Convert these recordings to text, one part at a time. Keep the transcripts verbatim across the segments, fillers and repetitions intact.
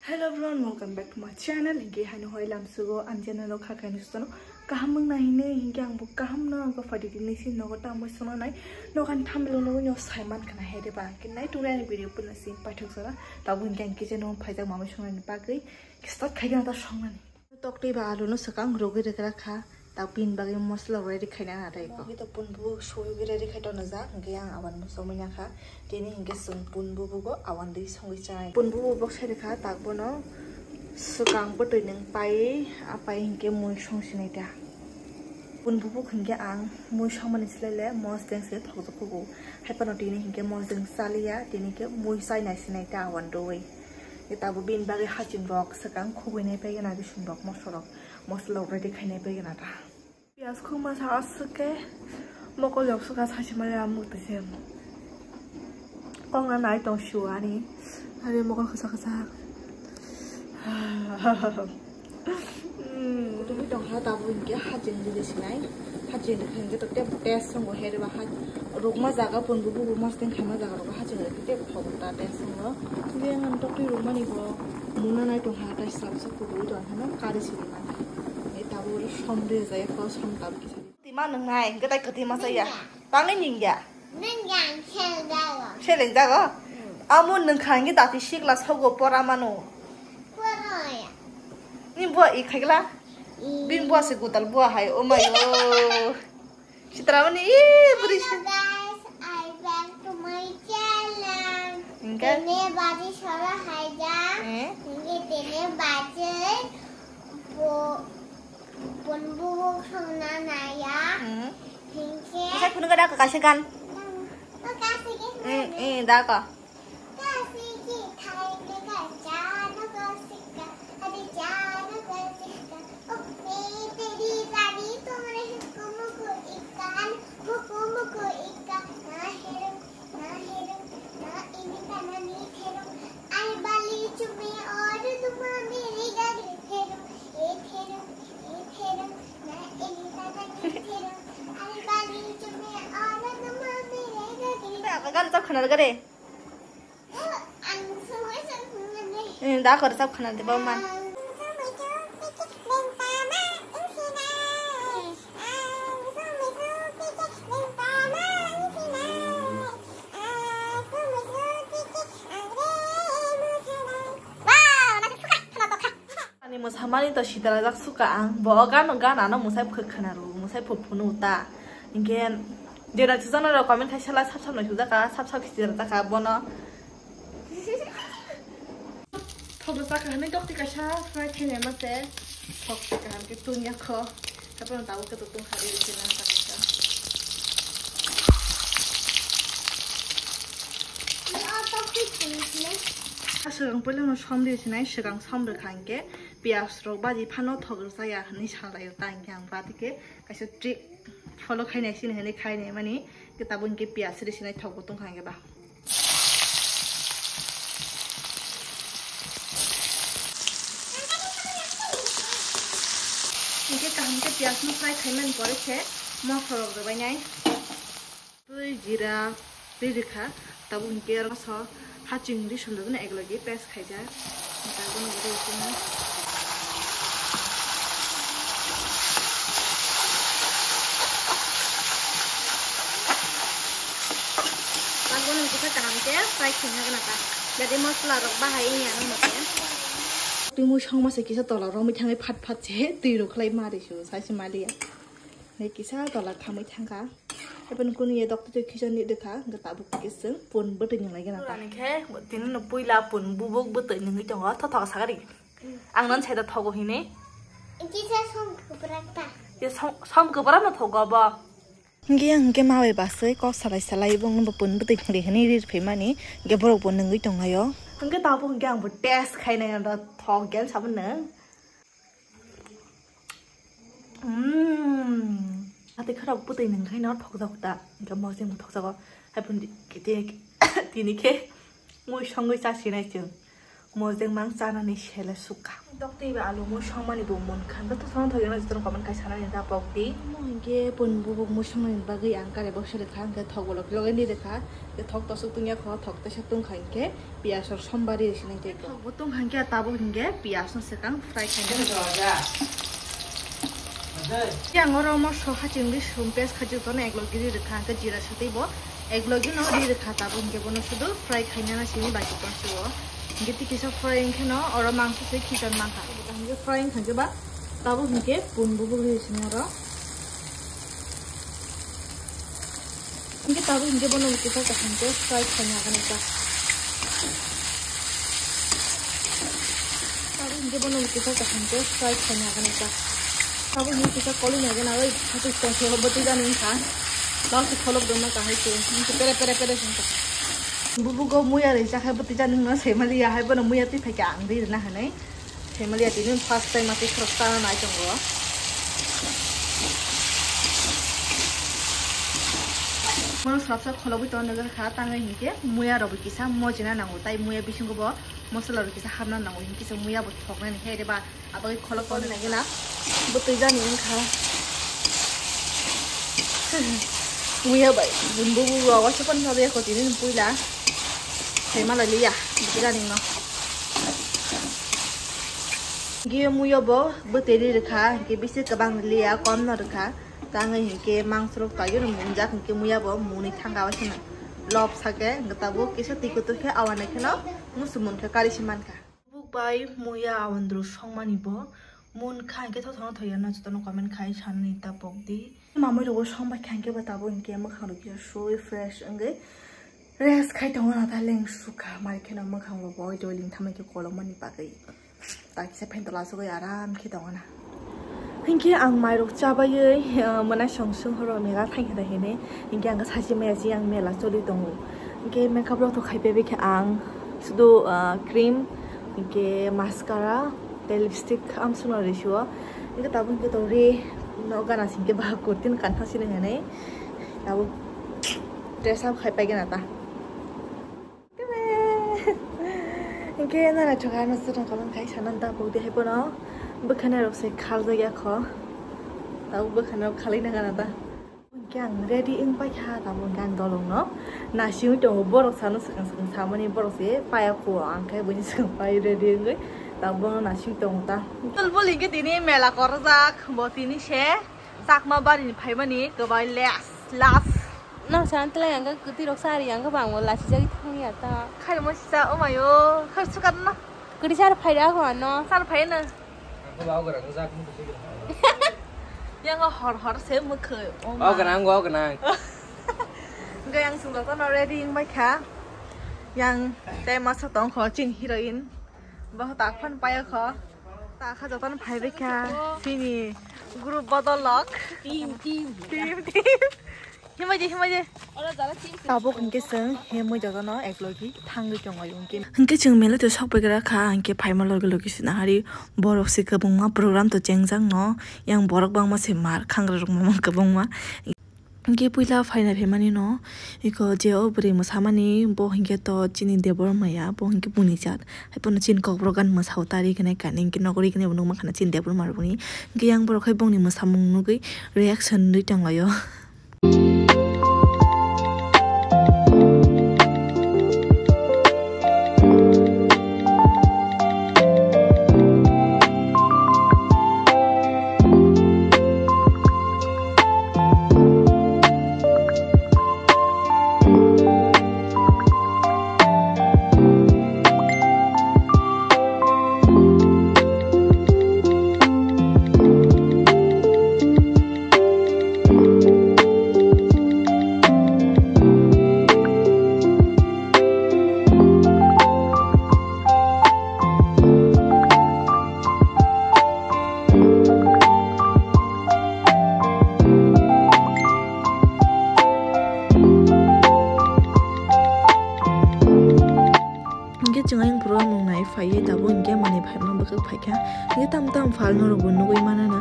Hello everyone, welcome back to my channel. Hinkhe haino hoi lamsugo ang channel o kha kaino suno kaham wng nai hinwi hinkhe ang bo kaham no ang ko phadi dinwi si nogo tamo suno nai nokan thamlo no no saiman khana here ba hinkhe nai tungni ani video puna si paithok sara tabo hinkhe ang kitchen o phaijak mama songnani bagwi start khaigana ta songnani. Toktwi ba alu no swkang rwgwi rwgra kha. Tak bini bagwi mosla ready khaina na dai ko. Ngi to punbu sugwi ready khai tona jak, hwnkhe ang awan bo songwi na kha. Tini hwnkhe chwng punbu bo awan dwi songwi chai. Punbu bo bok sai rwkha, tak bono swkang bwtwi nwng pai, a pai hwnkhe mui song sinai ta. Punbu bo hwnkhe ang mui songmani slai le mosdeng se thokjak kugo. Hai phano tini hwnkhe mosdeng chaliya, tini khe mui chai nai sinai ta awan dwi. Tabo bini bagwi haching rok swkang khubui nai paigana, bising rok, moso rok, mosla rok ready khai nai paigana ta. Piyaj khuma sa aswk khe mokol yok swkang sa se mali amuk twi se. Kok na nai tong shu ani, ani mokol kwchak kwchak. Kutung tong ha tabuk hinkhe haching rwgwi sinai. Haching rwkha hinkhe to tebo test songo he rwba ha rukma jaga punbu bubu mosdeng khaima jaga rok haching rwkha tebo thogo ta test songo. Tini ang tokti rukmani bo muna nai tong ha tai sab sab kutung tong ha no kari siri man. E tabuk som rwjak ya ko som tabuk kisa. Tima nwngnai, hwnkhe tai kwthwi masa ya. Tangwi ningya. Nwngyang seldago. Selengjago? Amo nwngkha hwnkhe dati sikla sogo pora mano. Poroya. Ni bua i khaigla? Bini bua se gutal bua hai, o mayo. Sitramani i buri se. Hello guys, I back to my channel. Hwnkhe? Tene bari sora haija. Eh? Hwnkhe tene bajai bo Punbu songna naya. Hmm. Hinkhe. Bisa phunu kada ka kaisa gan. Hmm, eh, da ka. Gan chak khana gare. Da kor chak khana de ba man. Ani mwsamani to sitalajak suka ang, bo o gano ganano mwsai phwk khwna rw, mwsai phwk phunu ta. Hinkhe jera chujaknai rok comment khai sala sab sab no sujaka, sab sab sitalajaka bono. Thok saka hwnwi tokti kaisa fry khainai ma se, thok saka hwn khe tungya kho. Haphano tabuk khe to tongkha rw khe nang saka khe. Swkang puilano som rw sinai, swkang som rwkha hinkhe piyaj rok baji phano thok rwchaya hwnwi salaio ta hinkhe ang ba tei khe kaisa trick follow khainai sini hwnwi khainai mani khe tabuk hinkhe piyaj rw sinai thok bo tongkha hinkhe ba. Hinkhe kaham khe piyaj no fry khaimani pore khe mosla rok rwbainai. Twi jira ri rikha, tabuk hinkhe oro so haching ri swngjak nai eklogi paste khaijak. Tabuk nugwi rw sini. Tabuk nugwi kaham khe fry khaina gana ta. Jadi mosla rok bahai wngya nang mate. Twi mui songma se kisa tola romwi thangwi phat phat se twi rok khlai ma ri su sai se maliya. Nai kisa tola khamwi thangkha. Abo nung kunu ye doctor twi khichon ni dekha, hwnkhe tabuk khe chwng pun bwtwi nung lai gana ta. Ani khe tini no puila pun bubuk bwtwi nungwi tongo, tho tho sagari. Ang non saida thogo hini. Kisa som kwbrak ta. Ye som, som kwbrak no thogo bo. Hwnkhe, hwnkhe ma bai baswi kok salai salai bo pun bwtwi nung ri hini rir phaimani, hwnkhe borok bo nungwi tonglaio. Hwnkhe tabuk hwnkhe ang bo test khainai, ang thok gen sabun nung. Umm, atwi khorok bwtwi nung khaino thokjago ta, hwnkhe mosdeng bo thokjago. Hai phano di-, di-, tini khe mui songwi cha sinai chwng. Mojeng mang chanani sele sukha. Tok tei ba alu mui songmani bo munkha. Hwnkhe to sono thogwi no jotono comment khai sanani da pok di. Mo hwnkhe pun bubuk mui songmani bagwi ang kare bo sele kha, hwnkhe thok bolok loge ni rekha. Hwnkhe thok tosok tungya kho, thok tesa tungkha hwnkhe piyaj rok sombari risi nai tei. Thok bo tungkha hwnkhe tabuk hwnkhe piyaj no swkang fry khai. Yang oro mosok haching di sum pes khachi kono ek logi ri rwkha, hwnkhe jira satwi bo ek logi no ri rwkha, tabuk hwnkhe bono sudu fry khaina na simi baki tong sugo. Hwnkhe tei kisa fry wngkhe no oro mangso se khichar mankha. Hwnkhe fry wngkha hwnkhe ba tabuk hwnkhe pun bubuk ri sini oro. Hingke tabuk hingke bono kisa kaham khe fry khaina hwnwi ta. Tabuk hingke bono kisa kaham khe fry khaina hwnwi ta. Tabuk hingke kisa koloi nai gana oi, hati tong khe bwtwi jani wngkha. Lal khe kholop donna kahai se, hingke pere pere pere se wngkha. Bubugo muya rijak hai bwtwi jani wngno se maliya hai, bono muya twi phaikha ang ri rwna hwnwi. Family ya tini first time ati khorok chana nai tongo. Mono swrapsa kholobwi tongna nangkha, tangwi hinkhe muya rok bo kisa mojina nango, tai muya bisingo bo mosola rok kisa hapna nango, hinkhe se muya bo thoknani khe reba abagwi kholop tongna nangina. Bwtwi jani wngkha. Muya bai, bumbu bu rogo se pon sabe ko tini puila. Sema lai liya, bwtwi jani no. Hingke muya bo bwtwi ri rwkha, hingke bisi kwbang ri liya, kom no rwkha. Tangwi hingke mangso rok paiyoro munjak, hingke muya bo muni thangka o sino lop sake, hingke tabuk kisa twi kutuk khe awanai kheno musu munkhe kari se mankha. Buk bai muya awandru songmani bo munkha, hingke thothono thoyarna jotono comment khai sanani ta pokdi. Mamui rogo songbai kha, hingke bo tabuk hingke mwkhang rok kisa sui fresh wngwi. Rest khai tongo na ta leng sukha, mai kheno mwkhang bo boi doi ling thamai khe kolomani bagwi. Ta kisa phen tola sugwi aram khe tongo na. Hinkhe ang mairok chabaiwi, eh, mwnai song song horo mela thang khe hinwi. Hinkhe ang sachi maya si ang mela choli tongo. Hinkhe makeup rok to khai pebe khe ang sudu, ah, cream, hinkhe mascara, tei lipstick amsukno risuo. Hinkhe tabuk hinkhe to ri no gana singkhe ba kurti no kanthang sini hinwi. Tabuk dress up khai paigana ta. Hinkhe nana chokha no swrang kalang khai sanan ta pokdi hai pono bwkhana rok se kharjak ya kho. Tabuk bwkhana rok khalai na gana ta. Hinkhe ang ready wng paikha, tabuk hinkhe ang dolong no nasingwi tongo, borok sano swkang swkang samani borok se paya kho, ang khe buini swkang pai ready wngwi tabuk bono nasing tongo ta. Tol bol hinkhe tini mela korjak bo tini se. Chakma bari ni phaimani kwbai last, last. Nang sana tlai ang khe kwtwi rok sa ri ang khe bang bo lachijagwi thangya ta. Khairokma sisa omayo, khair sukat no. Kwtwi sar phai ra kho ano. Sar phai no. Ang khe bao gwnang jak mukhe se gwnang. Yang hor hor se mukhe. Bao gwnang, bao gwnang. Gayang sung rok no ready wng bai kha. Yang tei masa tong kho chini heroine. Bo tak phan paya kho. Ta kha jotono phai bai kha. Chini group bodol lok. Team, team. Team, team. Himai je, himai je. Tabuk hinkhe chwng himwi jotono eklogi thangwi tongo hinkhe. Hinkhe chwng mela to sok bai gra kha, hinkhe phaima logi logi sina hari borok se kwbangma program to chengjak no, yang borok bangma se mar khangra rok ma kwbangma. Hinkhe puila phaina phaimani no, iko je o bwrwi mwsamani, bo hinkhe to chini Debbarma ya, bo hinkhe buni jat. Haiphano chini kokborok gani mwsao ta ri khe nai kani, hinkhe nogo ri khe nai bo nukma khana chini Debbarma rokni. Hinkhe yang borok hai bongni mwsamung nugwi reaction rwi tonglaio. Hinkhe chwng ayang program rok nai phaiwi tabuk hinkhe manwi phaima bwkhak phaikha. Hinkhe tamo tamo phalno rokbo nugwi manana.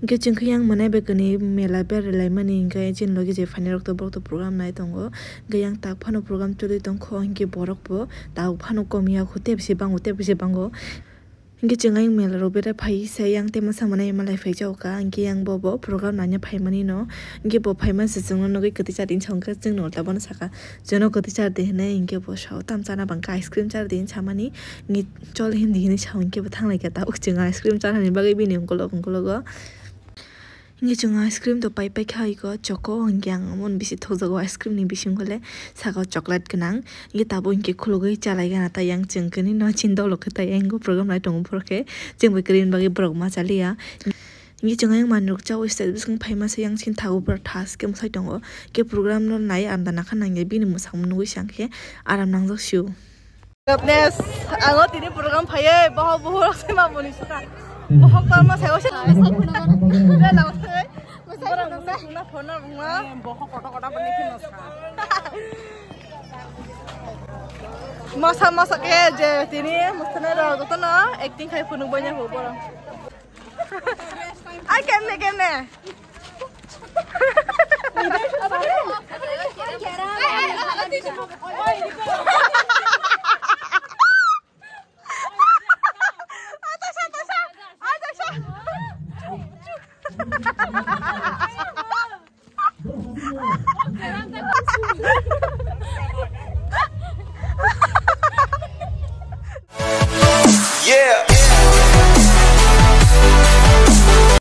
Hingke chwng khe yang mwnai bai kwnwi mela berlaimani, hingke chini logi je phainai rok to borok to program nai tongo. Hingke yang tak phano program choli tongkho, hingke borok bo tabuk phano kom ya kho, tebse bango, tebse bango. Hingke chwng ayang mela rok berai phai se yang tei masa mwnai malai phai jao ka, hingke yang bo bo program naina phaimani no, hingke bo phaima se chwngno nugui kwtwi cha din chongkha, chwngno ulta bono saka, chwngno kwtwi cha di hinwi, hingke bo sao tam chana bangkha, ice cream cha di hinwi samani, hingke chol hindi hinwi sao, hingke bo thanglai kha tabuk chwng ice cream chanani bagwi bini ungkuluk ungkulugo. Hingke chwng ice cream to pai pai kha iko choco, hingke ang mon bisi thokjago ice cream ni bisingo le saka o chocolate gwnang. Hingke tabuk hingke khulugui chalai gana ta yang chwng kani no chin dolo khe ta yang program nai tongo borok khe chwng bai kwrwini bagwi borok ma chaliya. Hingke chwng ayang manwi rok chaui stage bising phaima se yang chin thago borok thas khe mwsai tongo. Hingke program no nai anda nakha nangya bini mwsang nugui sang khe aram nangjak sio. Gabnes, ang o tini program phaiye, bohok bohok rok se ma muni suka. Bohok to ma sayo se. Be na se. Bohok koto koto bani khe masa. Masa masa ke je tini masa na ro to no acting khai phunuk banya ho borok. Ai kemne kemne.